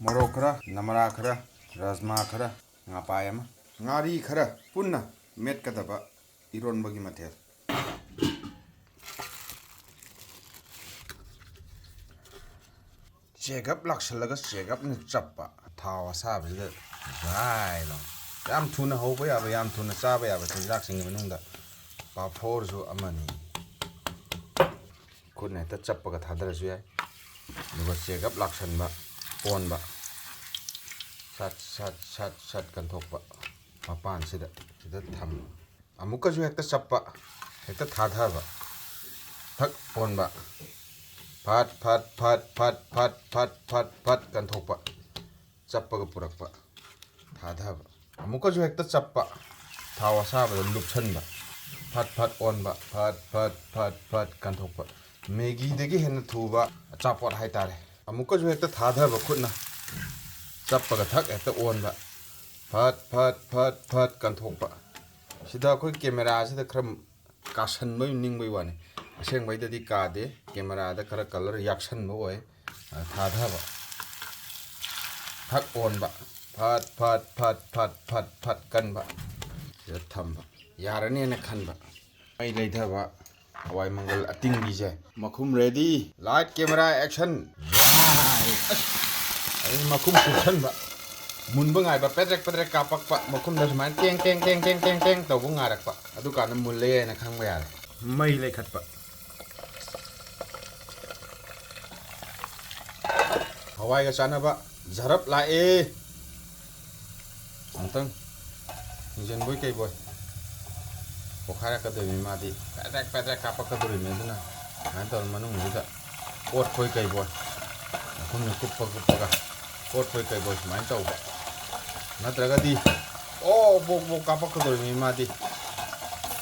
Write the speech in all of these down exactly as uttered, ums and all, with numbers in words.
ꯃꯣꯔꯣꯛ ꯈꯔ, ꯅꯃꯔꯥ ꯈꯔ, ꯔꯥꯖꯃꯥ ꯈꯔ, ꯉꯥꯄꯥꯏ ꯑꯃ, ꯉꯥꯔꯤ ꯈꯔ ꯄꯨꯟꯅ ꯃꯦꯠꯀꯗꯕ ꯏꯔꯣꯟꯕꯒꯤ ꯃꯊꯦꯜ꯫ ꯆꯦꯒꯞ ꯂꯥꯛꯁꯜꯂꯒ ꯆꯦꯒꯞꯅ ꯆꯞꯄ ꯊꯥꯎ ꯑꯁꯥꯕꯁꯤꯗ ꯖꯥꯏ ꯂꯥꯎ꯫ ꯌꯥꯝ ꯊꯨꯅ ꯍꯧꯕ ꯌꯥꯕ, ꯌꯥꯝ ꯊꯨꯅ ꯆꯥꯕ ꯌꯥꯕ ꯆꯤꯟꯖꯥꯛꯁꯤꯡꯒꯤ ꯃꯅꯨꯡꯗ ꯄꯥꯐꯣꯔꯁꯨ ꯑꯃꯅꯤ꯫ ꯈꯨꯠꯅ ꯍꯦꯛꯇ ꯆꯞꯄꯒ ꯊꯥꯗꯔꯁꯨ ꯌꯥꯏ꯫ ꯑꯗꯨꯒ ꯆꯦꯒꯞ ꯂꯥꯛꯁꯟꯕ, ꯑꯣꯟꯕ, ꯁꯠ ꯁꯠ ꯁꯠ ꯁꯠ ꯀꯟꯊꯣꯛꯄ, ꯃꯄꯥꯟꯁꯤꯗ ꯁꯤꯗ ꯊꯝꯕ꯫ ꯑꯃꯨꯛꯀꯁꯨ ꯍꯦꯛꯇ ꯆꯞꯄ, ꯍꯦꯛꯇ ꯊꯥꯊꯕ, ꯊꯛ ꯑꯣꯟꯕ, ꯐꯠ ꯐꯠ ꯐꯠ ꯐꯠ ꯐꯠ ꯐꯠ ꯐꯠ ꯐꯠ ꯀꯟꯊꯣꯛꯄ, ꯆꯞꯄꯒ ꯄꯨꯔꯛꯄ, ꯊꯥꯊꯕ꯫ ꯑꯃꯨꯛꯀꯁꯨ ꯍꯦꯛꯇ ꯆꯞꯄ, ꯊꯥꯎ ꯑꯁꯥꯕꯗ ꯂꯨꯞꯁꯟꯕ, ꯐꯠ ꯐꯠ ꯑꯣꯟꯕ, ꯐꯠ ꯐꯠ ꯐꯠ ꯐꯠ ꯀꯟꯊꯣꯛꯄ꯫ ꯃꯦꯒꯤꯗꯒꯤ ꯍꯦꯟꯅ ꯊꯨꯕ ꯑꯆꯥꯄꯣꯠ ꯍꯥꯏꯇꯥꯔꯦ꯫ ꯑꯃꯨꯛꯀꯁꯨ ꯍꯦꯛꯇ ꯊꯥꯊꯕ ꯈꯨꯠꯅ, ꯆꯞꯄꯒ ꯊꯛ ꯍꯦꯛꯇ ꯑꯣꯟꯕ, ꯐꯠ ꯐꯠ ꯐꯠ ꯐꯠ ꯀꯟꯊꯣꯛꯄ꯫ ꯁꯤꯗ ꯑꯩꯈꯣꯏ ꯀꯦꯃꯦꯔꯥꯁꯤꯗ ꯈꯔ ꯀꯥꯁꯟꯕꯩ ꯅꯤꯡꯕꯩ ꯋꯥꯅꯤ꯫ ꯑꯁꯦꯡꯕꯩꯗꯗꯤ ꯀꯥꯗꯦ, ꯀꯦꯃꯦꯔꯥꯗ ꯈꯔ ꯀꯂꯔ ꯌꯥꯛꯁꯟꯕ ꯑꯣꯏ꯫ ꯑ, ꯊꯥꯊꯕ, ꯊꯛ ꯑꯣꯟꯕ, ꯐꯠ ꯐꯠ ꯐꯠ ꯐꯠ ꯐꯠ ꯐꯠ ꯀꯟꯕ꯫ ꯁꯤꯗ ꯊꯝꯕ ꯌꯥꯔꯅꯦꯅ ꯈꯟꯕ꯫ ꯃꯩ ꯂꯩꯊꯕ꯫ ꯍꯋꯥꯏ ꯃꯪꯒꯜ ꯑꯇꯤꯡꯕꯤꯁꯦ꯫ ꯃꯈꯨꯝ ready, light, camera, action꯫ ꯑꯁ! ꯑꯗꯩ ꯃꯈꯨꯝ ꯀꯨꯞꯁꯟꯕ꯫ ꯃꯨꯟꯕ ꯉꯥꯏꯕ, ꯄꯦꯗ꯭ꯔꯦꯛ ꯄꯦꯗ꯭ꯔꯦꯛ ꯀꯥꯞꯄꯛꯄ, ꯃꯈꯨꯝꯗ ꯁꯨꯃꯥꯏꯅ ꯇꯦꯡ ꯇꯦꯡ ꯇꯦꯡ ꯇꯦꯡ ꯇꯦꯡ ꯇꯧꯕ ꯉꯥꯏꯔꯛꯄ, ꯑꯗꯨꯀꯥꯟꯗ ꯃꯨꯜꯂꯦꯅ ꯈꯪꯕ ꯌꯥꯔꯦ꯫ ꯃꯩ ꯂꯩꯈꯠꯄ꯫ ꯍꯋꯥꯏꯒ ꯆꯥꯅꯕ ꯖꯔꯞ ꯂꯥꯛꯑꯦ꯫ ꯑꯝꯇꯪ ꯌꯦꯡꯁꯤꯟꯕꯣꯏ ꯀꯩꯕꯣꯏ꯫ ꯄꯣꯛꯈꯥꯏꯔꯛꯀꯗꯣꯏꯅꯤ ꯃꯥꯗꯤ꯫ ꯄꯦꯗ꯭ꯔꯦꯛ ꯄꯦꯗ꯭ꯔꯦꯛ ꯀꯥꯞꯄꯛꯀꯗꯣꯔꯤꯕꯅꯤ꯫ ꯑꯗꯨꯅ ꯁꯨꯃꯥꯏꯅ ꯇꯧꯔ ꯃꯅꯨꯡꯁꯤꯗ ꯀꯣꯠꯄꯣꯏ ꯀꯩꯕꯣꯏ, ꯃꯈꯨꯝꯁꯦ ꯀꯨꯞꯄ ꯀꯨꯞꯄꯒ ꯀꯣꯠꯄꯣꯏ ꯀꯩꯕꯣꯏ ꯁꯨꯃꯥꯏꯅ ꯇꯧꯕ꯫ ꯅꯠꯇ꯭ꯔꯒꯗꯤ ꯑꯣ ꯕꯣꯛ ꯕꯣꯛ ꯀꯥꯞꯄꯛꯀꯗꯣꯔꯤꯕꯅꯤ ꯃꯥꯗꯤ꯫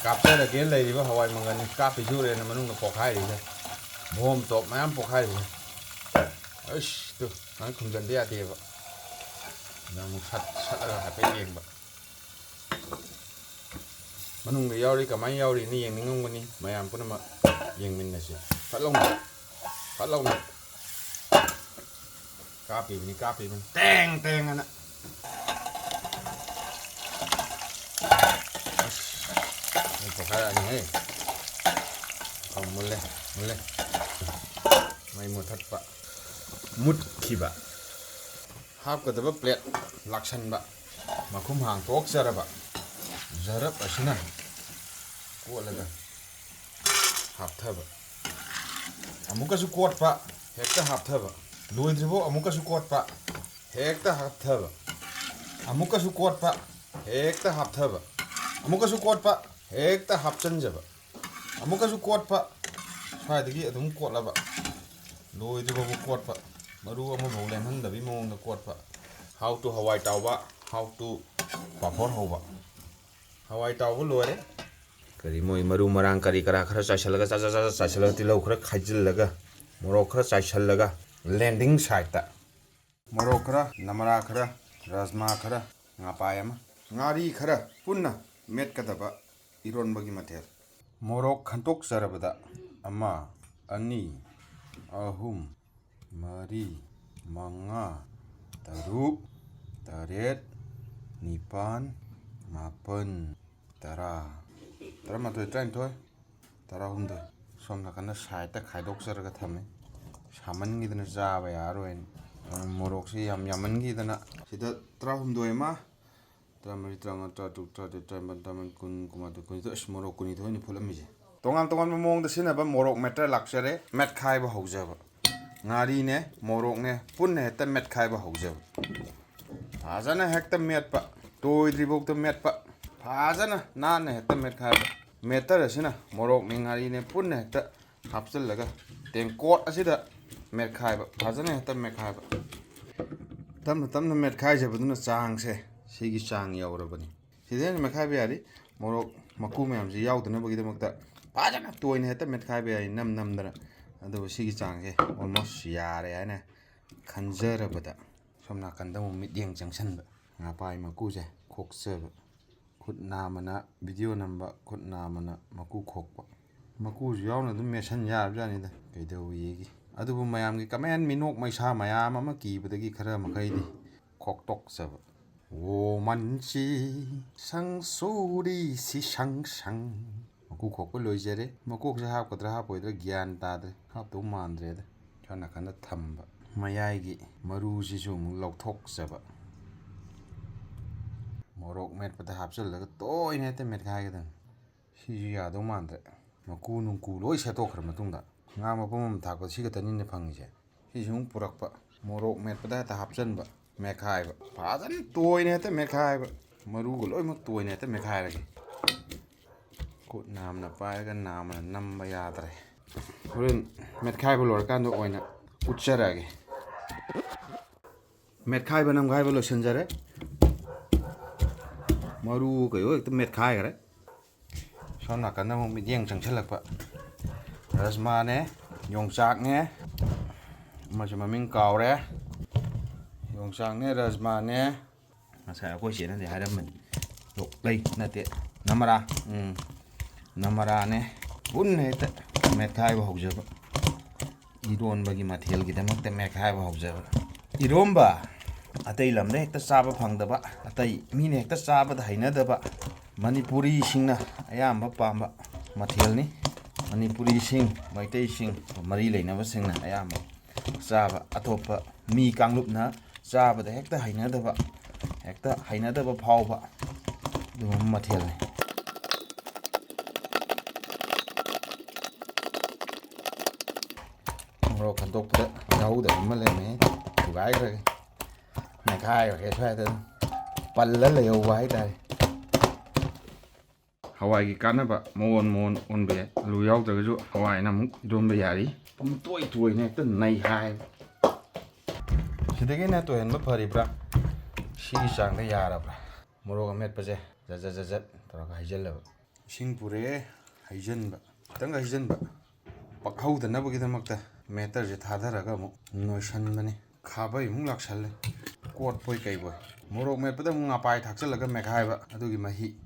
ꯀꯥꯞꯆꯔꯒꯦꯅ ꯂꯩꯔꯤꯕ ꯍꯋꯥꯏ ꯃꯪꯒꯜꯅꯤ꯫ ꯀꯥꯞꯄꯤꯁꯨ ꯎꯔꯦꯅ ꯃꯅꯨꯡꯗ ꯄꯣꯛꯈꯥꯏꯔꯤꯁꯦ꯫ ꯕꯣꯝ ꯇꯣꯞ ꯃꯌꯥꯝ ꯄꯣꯛꯈꯥꯏꯔꯤꯁꯦ꯫ ꯑꯩꯁ, ꯇꯨ, ꯁꯨꯃꯥꯏꯅ ꯈꯨꯝꯖꯤꯟꯕ ꯌꯥꯗꯦꯕ꯫ ꯑꯗ ꯑꯃꯨꯛ ꯁꯠ-, ꯁꯠꯂꯒ ꯍꯥꯏꯐꯦꯠ ꯌꯦꯡꯕ꯫ ꯃꯅꯨꯡꯗ ꯌꯥꯎꯔꯤ, ꯀꯃꯥꯏꯅ ꯌꯥꯎꯔꯤꯅ ꯌꯦꯡꯅꯤꯡꯉꯝꯒꯅꯤ꯫ ꯃꯌꯥꯝ ꯄꯨꯝꯅꯃꯛ ꯌꯦꯡꯃꯤꯟꯅꯁꯤ꯫ ꯐꯠ ꯂꯥꯎꯅ, ꯐꯠ ꯂꯥꯎꯅ꯫ ꯀꯥꯞꯄꯤꯕꯅꯤ, ꯀꯥꯞꯄꯤꯕꯅꯤ꯫ ꯇꯦꯡ ꯇꯦꯡ ꯑꯅ꯫ ꯑꯁ, ꯃꯩ ꯄꯣꯛꯈꯥꯏꯔꯛꯑꯅꯤꯍꯦ꯫ ꯑꯣ, ꯃꯨꯜꯂꯦ, ꯃꯨꯜꯂꯦ꯫ ꯃꯩ ꯃꯨꯊꯠꯄ꯫ ꯃꯨꯠꯈꯤꯕ꯫ ꯍꯥꯞꯀꯗꯕ plate ꯂꯥꯛꯁꯟꯕ꯫ ꯃꯈꯨꯝ ꯍꯥꯡꯇꯣꯛꯆꯔꯕ꯫ ꯖꯔꯞ ꯑꯁꯤꯅ ꯀꯣꯠꯂꯒ ꯍꯥꯞꯊꯕ꯫ ꯑꯃꯨꯛꯀꯁꯨ ꯀꯣꯠꯄ, ꯍꯦꯛꯇ ꯍꯥꯞꯊꯕ꯫ ꯂꯣꯏꯗ꯭ꯔꯤꯐꯥꯎ ꯑꯃꯨꯛꯀꯁꯨ ꯀꯣꯠꯄ, ꯍꯦꯛꯇ ꯍꯥꯞꯊꯕ꯫ ꯑꯃꯨꯛꯀꯁꯨ ꯀꯣꯠꯄ, ꯍꯦꯛꯇ ꯍꯥꯞꯊꯕ꯫ ꯑꯃꯨꯛꯀꯁꯨ ꯀꯣꯠꯄ, ꯍꯦꯛꯇ ꯍꯥꯞꯆꯟꯖꯕ꯫ ꯑꯃꯨꯛꯀꯁꯨ ꯀꯣꯠꯄ, ꯁ꯭ꯋꯥꯏꯗꯒꯤ ꯑꯗꯨꯝ ꯀꯣꯠꯂꯕ꯫ ꯂꯣꯏꯗ꯭ꯔꯤꯐꯥꯎꯕ ꯀꯣꯠꯄ꯫ ꯃꯔꯨ ꯑꯃꯐꯥꯎ ꯂꯦꯝꯍꯟꯗꯕꯤ ꯃꯑꯣꯡꯗ ꯀꯣꯠꯄ꯫ How to ꯍꯋꯥꯏ ꯇꯥꯎꯕ, how to ꯄꯥꯐꯣꯔ ꯍꯧꯕ꯫ ꯍꯋꯥꯏ ꯇꯥꯎꯕ ꯂꯣꯏꯔꯦ꯫ ꯀꯔꯤ ꯃꯣꯏ ꯃꯔꯨ ꯃꯔꯥꯡ ꯀꯔꯤ ꯀꯔꯥ ꯈꯔ ꯆꯥꯏꯁꯜꯂꯒ, ꯆꯥ, ꯆꯥ, ꯆꯥ, ꯆꯥꯏꯁꯜꯂꯒ, ꯇꯤꯜꯍꯧ ꯈꯔ ꯈꯥꯏꯖꯤꯜꯂꯒ, ꯃꯣꯔꯣꯛ ꯈꯔ ꯆꯥꯏꯁꯜꯂꯒ, landing sideꯇ꯫ ꯃꯣꯔꯣꯛ ꯈꯔ, ꯅꯃꯔꯥ ꯈꯔ, ꯔꯥꯖꯃꯥ ꯈꯔ, ꯉꯥꯄꯥꯏ ꯑꯃ, ꯉꯥꯔꯤ ꯈꯔ ꯄꯨꯟꯅ ꯃꯦꯠꯀꯗꯕ ꯏꯔꯣꯟꯕꯒꯤ ꯃꯊꯦꯜ꯫ ꯃꯣꯔꯣꯛ ꯈꯟꯇꯣꯛꯆꯔꯕꯗ ꯑꯃ, ꯑꯅꯤ, ꯑꯍꯨꯝ, ꯃꯔꯤ, ꯃꯉꯥ, ꯇꯔꯨꯛ, ꯇꯔꯦꯠ, ꯅꯤꯄꯥꯟ, ꯃꯥꯄꯟ, ꯇꯔꯥ, ꯇꯔꯥꯃꯥꯊꯣꯏ, ꯇꯔꯥꯅꯤꯊꯣꯏ, ꯇꯔꯥꯍꯨꯝꯗꯣꯏ꯫ ꯁꯣꯝ ꯅꯥꯀꯟꯗ sideꯇ ꯈꯥꯏꯗꯣꯛꯆꯔꯒ ꯊꯝꯃꯦ꯫ ꯁꯥꯃꯟꯈꯤꯗꯅ ꯆꯥꯕ ꯌꯥꯔꯔꯣꯏꯅ꯫ ꯃꯣꯔꯣꯛꯁꯤ ꯌꯥꯝ ꯌꯥꯝꯃꯟꯈꯤꯗꯅ꯫ ꯁꯤꯗ ꯇꯔꯥꯍꯨꯝꯗꯣꯏ ꯑꯃ, ꯇꯔꯥꯃꯔꯤ, ꯇꯔꯥꯃꯉꯥ, ꯇꯔꯥꯇꯔꯨꯛ, ꯇꯔꯥꯇꯔꯦꯠ, ꯇꯔꯥꯅꯤꯄꯥꯟ, ꯇꯔꯥꯃꯥꯄꯟ, ꯀꯨꯟ, ꯀꯨꯟꯃꯥꯊꯣꯏ, ꯀꯨꯟꯅꯤꯊꯣꯏ꯫ ꯑꯁ, ꯃꯣꯔꯣꯛ ꯀꯨꯟꯅꯤꯊꯣꯏꯅꯤ ꯐꯨꯠꯂꯝꯃꯤꯁꯦ꯫ ꯇꯣꯉꯥꯟ ꯇꯣꯉꯥꯟꯕ ꯃꯑꯣꯡꯗ ꯁꯤꯖꯤꯟꯅꯕ ꯃꯣꯔꯣꯛ ꯃꯦꯠꯇ ꯂꯥꯛꯆꯔꯦ꯫ ꯃꯦꯠꯈꯥꯏꯕ ꯍꯧꯖꯕ꯫ ꯉꯥꯔꯤꯅꯦ, ꯃꯣꯔꯣꯛꯅꯦ, ꯄꯨꯟꯅ ꯍꯦꯛꯇ ꯃꯦꯠꯈꯥꯏꯕ ꯍꯧꯖꯕ꯫ ꯐꯖꯅ ꯍꯦꯛꯇ ꯃꯦꯠꯄ, ꯇꯣꯏꯗ꯭ꯔꯤꯐꯥꯎꯗ ꯃꯦꯠꯄ, ꯐꯖꯅ ꯅꯥꯟꯅ ꯍꯦꯛꯇ ꯃꯦꯠꯈꯥꯏꯕ꯫ ꯃꯦꯠꯇꯔ ꯑꯁꯤꯅ ꯃꯣꯔꯣꯛꯅꯦ, ꯉꯥꯔꯤꯅꯦ, ꯄꯨꯟꯅ ꯍꯦꯛꯇ ꯍꯥꯞꯆꯤꯜꯂꯒ ꯇꯦꯡꯀꯣꯠ ꯑꯁꯤꯗ ꯃꯦꯠꯈꯥꯏꯕ, ꯐꯖꯅ ꯍꯦꯛꯇ ꯃꯦꯠꯈꯥꯏꯕ꯫ ꯇꯞꯅ ꯇꯞꯅ ꯃꯦꯠꯈꯥꯏꯖꯕꯗꯨꯅ ꯆꯥꯡꯁꯦ ꯁꯤꯒꯤ ꯆꯥꯡ ꯌꯧꯔꯕꯅꯤ꯫ ꯁꯤꯗ ꯍꯦꯟꯅ ꯃꯦꯠꯈꯥꯏꯕ ꯌꯥꯔꯤ꯫ ꯃꯣꯔꯣꯛ ꯃꯀꯨ ꯃꯌꯥꯝꯁꯤ ꯌꯥꯎꯗꯅꯕꯒꯤꯗꯃꯛꯇ ꯐꯖꯅ ꯇꯣꯏꯅ ꯍꯦꯛꯇ ꯃꯦꯠꯈꯥꯏꯕ ꯌꯥꯏ, ꯅꯝ ꯅꯝꯗꯅ꯫ ꯑꯗꯨꯕꯨ ꯁꯤꯒꯤ ꯆꯥꯡꯁꯦ almost ꯌꯥꯔꯦ ꯍꯥꯏꯅ ꯈꯟꯖꯔꯕꯗ, ꯁꯣꯝ ꯅꯥꯀꯟꯗ ꯑꯃꯨꯛ ꯃꯤꯠꯌꯦꯡ ꯆꯪꯁꯟꯕ꯫ ꯉꯥꯄꯥꯏ ꯃꯀꯨꯁꯦ ꯈꯣꯛꯆꯕ꯫ ꯈꯨꯠ ꯅꯥꯝꯃꯅ video ꯅꯝꯕ, ꯈꯨꯠ ꯅꯥꯝꯃꯅ ꯃꯀꯨ ꯈꯣꯛꯄ꯫ ꯃꯀꯨꯁꯨ ꯌꯥꯎꯅ ꯑꯗꯨꯝ ꯃꯦꯠꯁꯟ ꯌꯥꯕꯖꯥꯠꯅꯤꯗ, ꯀꯩꯗꯧꯋꯦꯒꯦ꯫ ꯑꯗꯨꯕꯨ ꯃꯌꯥꯝꯒꯤ ꯀꯃꯦꯟ ꯃꯤꯅꯣꯛ ꯃꯩꯁꯥ ꯃꯌꯥꯝ ꯑꯃ ꯀꯤꯕꯗꯒꯤ ꯈꯔ ꯃꯈꯩꯗꯤ ꯈꯣꯛꯇꯣꯛꯆꯕ꯫ ꯋꯣꯃꯟꯁꯤ ꯁꯪꯁꯨꯔꯤꯁꯤ ꯁꯪ ꯁꯪ꯫ ꯃꯀꯨ ꯈꯣꯛꯄ ꯂꯣꯏꯖꯔꯦ꯫ ꯃꯀꯣꯛꯁꯦ ꯍꯥꯞꯀꯗ꯭ꯔꯥ ꯍꯥꯞꯄꯣꯏꯗ꯭ꯔꯥ ꯒ꯭ꯌꯥꯟ ꯇꯥꯗ꯭ꯔꯦ꯫ ꯍꯥꯞꯇꯧ ꯃꯥꯟꯗ꯭ꯔꯦꯗ꯫ ꯁꯣꯝ ꯅꯥꯀꯟꯗ ꯊꯝꯕ꯫ ꯃꯌꯥꯏꯒꯤ ꯃꯔꯨꯁꯤꯁꯨ ꯑꯃꯨꯛ ꯂꯧꯊꯣꯛꯆꯕ꯫ ꯃꯣꯔꯣꯛ ꯃꯦꯠꯄꯗ ꯍꯥꯞꯆꯤꯜꯂꯒ ꯇꯣꯏꯅ ꯍꯦꯛꯇ ꯃꯦꯠꯈꯥꯏꯒꯗꯕꯅꯤ꯫ ꯁꯤꯁꯨ ꯌꯥꯗꯧ ꯃꯥꯟꯗ꯭ꯔꯦ꯫ ꯃꯀꯨ ꯅꯨꯡꯀꯨ ꯂꯣꯏ ꯁꯦꯠꯇꯣꯛꯈ꯭ꯔ ꯃꯇꯨꯡꯗ ꯉꯥ ꯃꯄꯨꯝ ꯑꯃ ꯊꯥꯛꯄꯗ ꯁꯤ ꯈꯛꯇꯅꯤꯅꯦ ꯐꯪꯉꯤꯁꯦ꯫ ꯁꯤꯁꯨ ꯑꯃꯨꯛ ꯄꯨꯔꯛꯄ꯫ ꯃꯣꯔꯣꯛ ꯃꯦꯠꯄꯗ ꯍꯦꯛꯇ ꯍꯥꯞꯆꯤꯟꯕ꯫ ꯃꯦꯠꯈꯥꯏꯕ꯫ ꯐꯖꯅ ꯇꯣꯏꯅ ꯍꯦꯛꯇ ꯃꯦꯠꯈꯥꯏꯕ꯫ ꯃꯔꯨꯒ ꯂꯣꯏꯅꯃꯛ ꯇꯣꯏꯅ ꯍꯦꯛꯇ ꯃꯦꯠꯈꯥꯏꯔꯒꯦ꯫ ꯈꯨꯠ ꯅꯥꯝꯅ ꯄꯥꯏꯔꯒ ꯅꯥꯝꯅ ꯅꯝꯕ ꯌꯥꯗ꯭ꯔꯦ꯫ ꯍꯣꯔꯦꯟ ꯃꯦꯠꯈꯥꯏꯕ ꯂꯣꯏꯔꯀꯥꯟꯗ ꯑꯣꯏꯅ ꯎꯠꯆꯔꯛꯑꯒꯦ꯫ ꯃꯦꯠꯈꯥꯏꯕ ꯅꯝꯈꯥꯏꯕ ꯂꯣꯏꯁꯤꯟꯖꯔꯦ꯫ ꯃꯔꯨ ꯀꯩꯑꯣ ꯍꯦꯛꯇ ꯃꯦꯠꯈꯥꯏꯈ꯭ꯔꯦ꯫ ꯁꯣꯝ ꯅꯥꯀꯟꯗ ꯑꯃꯨꯛ ꯃꯤꯠꯌꯦꯡ ꯆꯪꯁꯤꯜꯂꯛꯄ꯫ ꯔꯖꯃꯥꯅꯦ, ꯌꯣꯡꯆꯥꯛꯅꯦ, ꯑꯃꯁꯨ ꯃꯃꯤꯡ ꯀꯥꯎꯔꯦ꯫ ꯌꯣꯡꯆꯥꯛꯅꯦ, ꯔꯖꯃꯥꯅꯦ꯫ ꯉꯁꯥꯏ ꯑꯩꯈꯣꯏ ꯆꯦꯅꯗꯤ ꯍꯥꯏꯔꯝꯕꯅꯤ꯫ ꯂꯣꯛꯂꯩ ꯅꯠꯇꯦ, ꯅꯃꯔꯥ꯫ ꯎꯝ, ꯅꯃꯔꯥꯅꯦ꯫ ꯄꯨꯟꯅ ꯍꯦꯛꯇ ꯃꯦꯠꯈꯥꯏꯕ ꯍꯧꯖꯕ꯫ ꯏꯔꯣꯟꯕꯒꯤ ꯃꯊꯦꯜꯒꯤꯗꯃꯛꯇ ꯃꯦꯠꯈꯥꯏꯕ ꯍꯧꯖꯕ꯫ ꯏꯔꯣꯝꯕ ꯑꯇꯩ ꯂꯝꯗ ꯍꯦꯛꯇ ꯆꯥꯕ ꯐꯪꯗꯕ, ꯑꯇꯩ ꯃꯤꯅ ꯍꯦꯛꯇ ꯆꯥꯕꯗ ꯍꯩꯅꯗꯕ, ꯃꯅꯤꯄꯨꯔꯤꯁꯤꯡꯅ ꯑꯌꯥꯝꯕ ꯄꯥꯝꯕ ꯃꯊꯦꯜꯅꯤ꯫ ꯃꯅꯤꯄꯨꯔꯤꯁꯤꯡ, ꯃꯩꯇꯩꯁꯤꯡ, ꯃꯔꯤ ꯂꯩꯅꯕꯁꯤꯡꯅ ꯑꯌꯥꯝꯕ ꯆꯥꯕ, ꯑꯇꯣꯞꯄ ꯃꯤ ꯀꯥꯡꯂꯨꯞꯅ ꯆꯥꯕꯗ ꯍꯦꯛꯇ ꯍꯩꯅꯗꯕ, ꯍꯦꯛꯇ ꯍꯩꯅꯗꯕ ꯐꯥꯎꯕ ꯑꯗꯨꯒꯨꯝꯕ ꯃꯊꯦꯜꯅꯤ꯫ ꯃꯣꯔꯣꯛ ꯈꯟꯗꯣꯛꯄꯗ ꯌꯥꯎꯗꯕ ꯑꯃ ꯂꯩꯔꯝꯃꯦ꯫ ꯊꯨꯒꯥꯏꯈ꯭ꯔꯒꯦ꯫ ꯃꯦꯠꯈꯥꯏꯈ꯭ꯔꯒꯦ ꯁ꯭ꯋꯥꯏꯗ ꯑꯗꯨꯝ꯫ ꯄꯜꯂ ꯂꯩꯍꯧꯕ ꯍꯥꯏꯇꯥꯔꯦ꯫ ꯍꯋꯥꯏꯒꯤ ꯀꯥꯟꯅꯕ ꯃꯑꯣꯟ ꯃꯑꯣꯟ ꯑꯣꯟꯕ ꯌꯥꯏ꯫ ꯑꯂꯨ ꯌꯥꯎꯗ꯭ꯔꯒꯁꯨ ꯍꯋꯥꯏꯅ ꯑꯃꯨꯛ ꯏꯔꯣꯟꯕ ꯌꯥꯔꯤ꯫ ꯄꯨꯝꯇꯣꯏ ꯇꯣꯏꯅ ꯍꯦꯛꯇ ꯅꯩꯈꯥꯏꯕ꯫ ꯁꯤꯗꯒꯤ ꯍꯦꯟꯅ ꯇꯣꯏꯍꯟꯕ ꯐꯔꯤꯕ꯭ꯔꯥ? ꯁꯤꯒꯤ ꯆꯥꯡꯗ ꯌꯥꯔꯕ꯭ꯔꯥ? ꯃꯣꯔꯣꯛ ꯑꯃꯦꯠꯄꯁꯦ ꯖꯠ ꯖꯠ ꯖꯠ ꯖꯠ ꯇꯧꯔꯒ ꯍꯩꯖꯤꯜꯂꯕ꯫ ꯏꯁꯤꯡ ꯄꯨꯔꯛꯑꯦ, ꯍꯩꯖꯤꯟꯕ꯫ ꯈꯤꯇꯪꯒ ꯍꯩꯖꯤꯟꯕ꯫ ꯄꯛꯍꯧꯗꯅꯕꯒꯤꯗꯃꯛꯇ ꯃꯦꯇꯔꯁꯦ ꯊꯥꯗꯔꯒ ꯑꯃꯨꯛ ꯅꯣꯏꯁꯟꯕꯅꯤ꯫ ꯈꯥꯕꯩ ꯑꯃꯨꯛ ꯂꯥꯛꯁꯜꯂꯦ꯫ ꯀꯣꯠꯄꯣꯏ ꯀꯩꯕꯣꯏ꯫ ꯃꯣꯔꯣꯛ ꯃꯦꯠꯄꯗ ꯑꯃꯨꯛ ꯉꯥꯄꯥꯏ ꯊꯥꯛꯆꯜꯂꯒ ꯃꯦꯠꯈꯥꯏꯕ꯫ ꯑꯗꯨꯒꯤ ꯃꯍꯤ꯫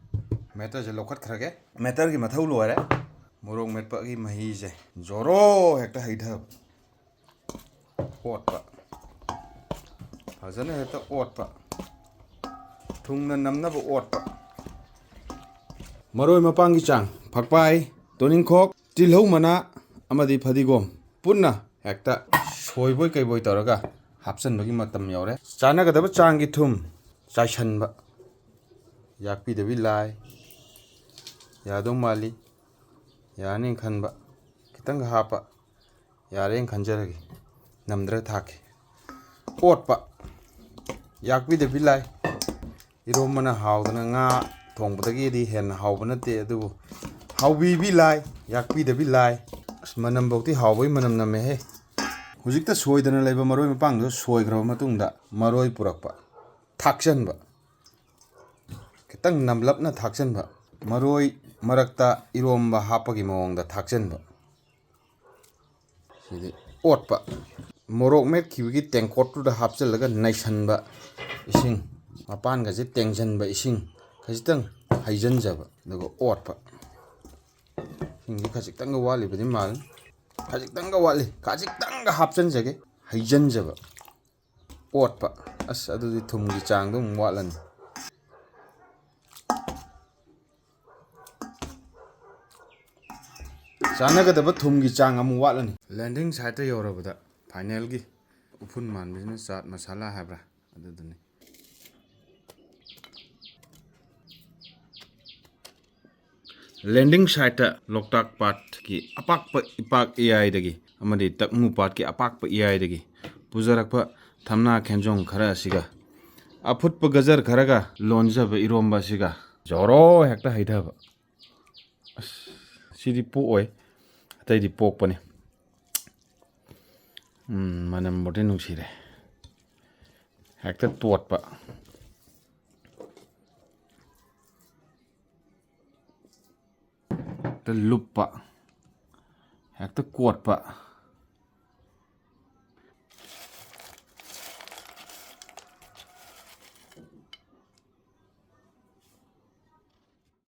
ꯃꯦꯇꯔꯁꯦ ꯂꯧꯈꯠꯈ꯭ꯔꯒꯦ꯫ ꯃꯦꯇꯔꯒꯤ ꯃꯊꯧ ꯂꯣꯏꯔꯦ꯫ ꯃꯣꯔꯣꯛ ꯃꯦꯠꯄꯒꯤ ꯃꯍꯤꯁꯦ ꯖꯣꯔꯣ ꯍꯦꯛꯇ ꯍꯩꯊꯕ꯫ ꯑꯣꯠꯄ꯫ ꯐꯖꯅ ꯍꯦꯛꯇ ꯑꯣꯠꯄ꯫ ꯊꯨꯡꯅ ꯅꯝꯅꯕ ꯑꯣꯠꯄ꯫ ꯃꯔꯣꯏ ꯃꯄꯥꯡꯒꯤ ꯆꯥꯡ: ꯐꯛꯄꯥꯏ, ꯇꯣꯅꯤꯡꯈꯣꯛ, ꯇꯤꯜꯍꯧ ꯃꯅꯥ ꯑꯃꯗꯤ ꯐꯗꯤꯒꯣꯝ ꯄꯨꯟꯅ ꯍꯦꯛꯇ ꯁꯣꯏꯕꯣꯏ ꯀꯩꯕꯣꯏ ꯇꯧꯔꯒ ꯍꯥꯞꯆꯤꯟꯕꯒꯤ ꯃꯇꯝ ꯌꯧꯔꯦ꯫ ꯆꯥꯟꯅꯒꯗꯕ ꯆꯥꯡꯒꯤ ꯊꯨꯝ ꯆꯥꯏꯁꯤꯟꯕ꯫ ꯌꯥꯛꯄꯤꯗꯕꯤ ꯂꯥꯏ꯫ ꯌꯥꯗꯧ ꯃꯥꯜꯂꯤ꯫ ꯌꯥꯔꯅꯤ ꯈꯟꯕ꯫ ꯈꯤꯇꯪꯒ ꯍꯥꯞꯄ꯫ ꯌꯥꯔꯦꯅ ꯈꯟꯖꯔꯒꯦ꯫ ꯅꯝꯗ꯭ꯔꯒ ꯊꯥꯛꯀꯦ꯫ ꯑꯣꯠꯄ꯫ ꯌꯥꯛꯄꯤꯗꯕꯤ ꯂꯥꯏ꯫ ꯏꯔꯣꯝꯕꯅ ꯍꯥꯎꯗꯅ ꯉꯥ ꯊꯣꯡꯕꯗꯒꯤꯗꯤ ꯍꯦꯟꯅ ꯍꯥꯎꯕ ꯅꯠꯇꯦ, ꯑꯗꯨꯕꯨ ꯍꯥꯎꯕꯤꯕꯤ ꯂꯥꯏ, ꯌꯥꯛꯄꯤꯗꯕꯤ ꯂꯥꯏ꯫ ꯑꯁ, ꯃꯅꯝꯐꯧꯗꯤ ꯍꯥꯎꯕꯒꯤ ꯃꯅꯝ ꯅꯝꯃꯦꯍꯦ꯫ ꯍꯧꯖꯤꯛꯇ ꯁꯣꯏꯗꯅ ꯂꯩꯕ ꯃꯔꯣꯏ ꯃꯄꯥꯡꯗꯨ ꯁꯣꯏꯈ꯭ꯔꯕ ꯃꯇꯨꯡꯗ ꯃꯔꯣꯏ ꯄꯨꯔꯛꯄ, ꯊꯥꯛꯆꯟꯕ꯫ ꯈꯤꯇꯪ ꯅꯝꯂꯞꯅ ꯊꯥꯛꯆꯟꯕ꯫ ꯃꯔꯣꯏ ꯃꯔꯛꯇ ꯏꯔꯣꯝꯕ ꯍꯥꯞꯄꯒꯤ ꯃꯑꯣꯡꯗ ꯊꯥꯛꯆꯟꯕ꯫ ꯁꯤꯗꯤ ꯑꯣꯠꯄ꯫ ꯃꯣꯔꯣꯛ ꯃꯦꯠꯈꯤꯕꯒꯤ ꯇꯦꯡꯀꯣꯠꯇꯨꯗ ꯍꯥꯞꯆꯤꯜꯂꯒ ꯅꯩꯁꯟꯕ꯫ ꯏꯁꯤꯡ ꯃꯄꯥꯟꯒꯁꯦ ꯇꯦꯡꯁꯤꯟꯕ, ꯏꯁꯤꯡ ꯈꯖꯤꯛꯇꯪ ꯍꯩꯖꯤꯟꯖꯕ, ꯑꯗꯨꯒ ꯑꯣꯠꯄ꯫ ꯏꯁꯤꯡꯁꯤ ꯈꯖꯤꯛꯇꯪꯒ ꯋꯥꯠꯂꯤꯕꯗꯤ ꯃꯥꯜꯂꯤ꯫ ꯈꯖꯤꯛꯇꯪꯒ ꯋꯥꯠꯂꯤ꯫ ꯈꯖꯤꯛꯇꯪꯒ ꯍꯥꯞꯆꯤꯟꯖꯒꯦ꯫ ꯍꯩꯖꯤꯟꯖꯕ꯫ ꯑꯣꯠꯄ꯫ ꯑꯁ, ꯑꯗꯨꯗꯤ ꯊꯨꯝꯒꯤ ꯆꯥꯡꯗꯣ ꯑꯃꯨꯛ ꯋꯥꯠꯂꯅꯤ꯫ ꯆꯥꯟꯅꯒꯗꯕ ꯊꯨꯝꯒꯤ ꯆꯥꯡ ꯑꯃꯨꯛ ꯋꯥꯠꯂꯅꯤ꯫ ꯂꯦꯟꯗꯤꯡ ꯁꯥꯏꯠꯇ ꯌꯧꯔꯕꯗ ꯐꯥꯏꯅꯦꯜꯒꯤ ꯎꯐꯨꯟ ꯃꯥꯟꯕꯁꯤꯅ ꯆꯥꯠ ꯃꯁꯥꯂꯥ ꯍꯥꯏꯕ꯭ꯔꯥ, ꯑꯗꯨꯗꯨꯅꯤ꯫ ꯂꯦꯟꯗꯤꯡ ꯁꯥꯏꯠꯇ ꯂꯣꯛꯇꯥꯛ ꯄꯥꯠꯀꯤ ꯑꯄꯥꯛꯄ ꯏꯄꯥꯛ ꯏꯌꯥꯏꯗꯒꯤ ꯑꯃꯗꯤ ꯇꯛꯃꯨ ꯄꯥꯠꯀꯤ ꯑꯄꯥꯛꯄ ꯏꯌꯥꯏꯗꯒꯤ ꯄꯨꯖꯔꯛꯄ ꯊꯝꯅꯥ ꯈꯦꯟꯖꯣꯡ ꯈꯔ ꯑꯁꯤꯒ ꯑꯐꯨꯠꯄ ꯒꯖꯔ ꯈꯔꯒ ꯂꯣꯟꯖꯕ ꯏꯔꯣꯝꯕ ꯑꯁꯤꯒ ꯖꯣꯔꯣ ꯍꯦꯛꯇ ꯍꯩꯊꯕ꯫ ꯑꯁ, ꯁꯤꯗꯤ ꯄꯣꯛꯑꯣꯏ, ꯑꯇꯩꯗꯤ ꯄꯣꯛꯄꯅꯤ꯫ ꯎꯝ, ꯃꯅꯝꯕꯨꯗꯤ ꯅꯨꯡꯁꯤꯔꯦ꯫ ꯍꯦꯛꯇ ꯇꯣꯠꯄ꯫ ꯍꯦꯛꯇ ꯂꯨꯞꯄ꯫ ꯍꯦꯛꯇ ꯀꯣꯠꯄ꯫